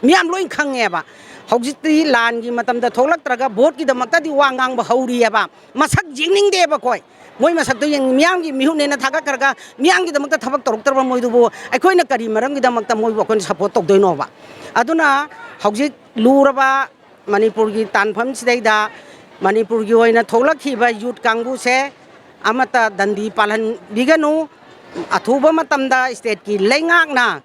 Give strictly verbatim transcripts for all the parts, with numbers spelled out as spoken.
ꯃꯤꯌꯥꯝ ꯂꯣꯏ ꯈꯪꯉꯦꯕ꯫ ꯍꯧꯖꯤꯛꯇꯤ ꯂꯥꯟꯒꯤ ꯃꯇꯝꯗ ꯊꯣꯛꯂꯛꯇ꯭ꯔꯒ ꯚꯣꯠꯀꯤꯗꯃꯛꯇꯗꯤ ꯋꯥ ꯉꯥꯡꯕ ꯍꯧꯔꯤꯑꯕ꯫ ꯃꯁꯛ ꯌꯦꯡꯅꯤꯡꯗꯦꯕ ꯑꯩꯈꯣꯏ꯫ ꯃꯣꯏ ꯃꯁꯛꯇꯣ ꯌꯦꯡ-, ꯃꯤꯌꯥꯝꯒꯤ ꯃꯤꯍꯨꯠꯅꯦꯅ ꯊꯥꯒꯠꯈ꯭ꯔꯒ ꯃꯤꯌꯥꯝꯒꯤꯗꯃꯛꯇ ꯊꯕꯛ ꯇꯧꯔꯛꯇ꯭ꯔꯕ ꯃꯣꯏꯗꯨꯕꯨ ꯑꯩꯈꯣꯏꯅ ꯀꯔꯤ ꯃꯔꯝꯒꯤꯗꯃꯛꯇ ꯃꯣꯏꯕꯨ ꯑꯩꯈꯣꯏꯅ ꯁꯄꯣꯔꯠ ꯇꯧꯗꯣꯏꯅꯣꯕ? ꯑꯗꯨꯅ ꯍꯧꯖꯤꯛ ꯂꯨꯔꯕ ꯃꯅꯤꯄꯨꯔꯒꯤ ꯇꯥꯟꯐꯝꯁꯤꯗꯩꯗ ꯃꯅꯤꯄꯨꯔꯒꯤ ꯑꯣꯏꯅ ꯊꯣꯛꯂꯛꯈꯤꯕ ꯌꯨꯠ ꯀꯥꯡꯕꯨꯁꯦ ꯑꯃꯠꯇ ꯗꯟꯗꯤ ꯄꯥꯜꯍꯟꯕꯤꯒꯅꯨ꯫ ꯑꯊꯨꯕ ꯃꯇꯝꯗ ꯁ꯭ꯇꯦꯠꯀꯤ ꯂꯩꯉꯥꯛꯅ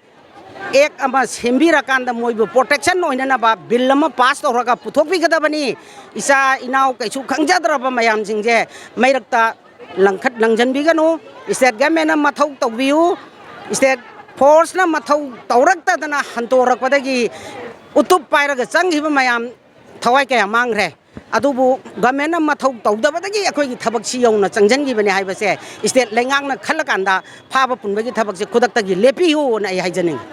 ꯑꯦꯛ ꯑꯃ ꯁꯦꯝꯕꯤꯔꯀꯥꯟꯗ ꯃꯣꯏꯕꯨ ꯄ꯭ꯔꯣꯇꯦꯛꯁꯟ ꯑꯣꯏꯅꯅꯕ ꯕꯤꯜ ꯑꯃ ꯄꯥꯁ ꯇꯧꯔꯒ ꯄꯨꯊꯣꯛꯄꯤꯒꯗꯕꯅꯤ꯫ ꯏꯆꯥ ꯏꯅꯥꯎ ꯀꯩꯁꯨ ꯈꯪꯖꯗ꯭ꯔꯕ ꯃꯌꯥꯝꯁꯤꯡꯁꯦ ꯃꯩꯔꯛꯇ ꯂꯪꯈꯠ ꯂꯪꯁꯤꯟꯕꯤꯒꯅꯨ꯫ ꯁ꯭ꯇꯦꯠ ꯒꯃꯦꯟꯅ ꯃꯊꯧ ꯇꯧꯕꯤꯌꯨ꯫ ꯁ꯭ꯇꯦꯠ ꯐꯣꯔꯁꯅ ꯃꯊꯧ ꯇꯧꯔꯛꯇꯗꯅ ꯍꯟꯇꯣꯔꯛꯄꯗꯒꯤ ꯎꯇꯨꯞ ꯄꯥꯏꯔꯒ ꯆꯪꯈꯤꯕ ꯃꯌꯥꯝ ꯊꯋꯥꯏ ꯀꯌꯥ ꯃꯥꯡꯈ꯭ꯔꯦ꯫ ꯑꯗꯨꯕꯨ ꯒꯃꯦꯟꯅ ꯃꯊꯧ ꯇꯧꯗꯕꯗꯒꯤ ꯑꯩꯈꯣꯏꯒꯤ ꯊꯕꯛꯁꯤ ꯌꯧꯅ ꯆꯪꯁꯤꯟꯈꯤꯕꯅꯦ ꯍꯥꯏꯕꯁꯦ ꯁ꯭ꯇꯦꯠ ꯂꯩꯉꯥꯛꯅ ꯈꯜꯂꯀꯥꯟꯗ ꯐꯥꯕ ꯄꯨꯟꯕꯒꯤ ꯊꯕꯛꯁꯦ ꯈꯨꯗꯛꯇꯒꯤ ꯂꯦꯞꯄꯤꯌꯨꯅ ꯑꯩ ꯍꯥꯏꯖꯅꯤꯡꯉꯤ꯫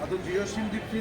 ꯑꯗꯨ ꯖꯤꯑꯣ ꯁꯤꯝꯗꯤ ꯐ꯭ꯔꯤ꯫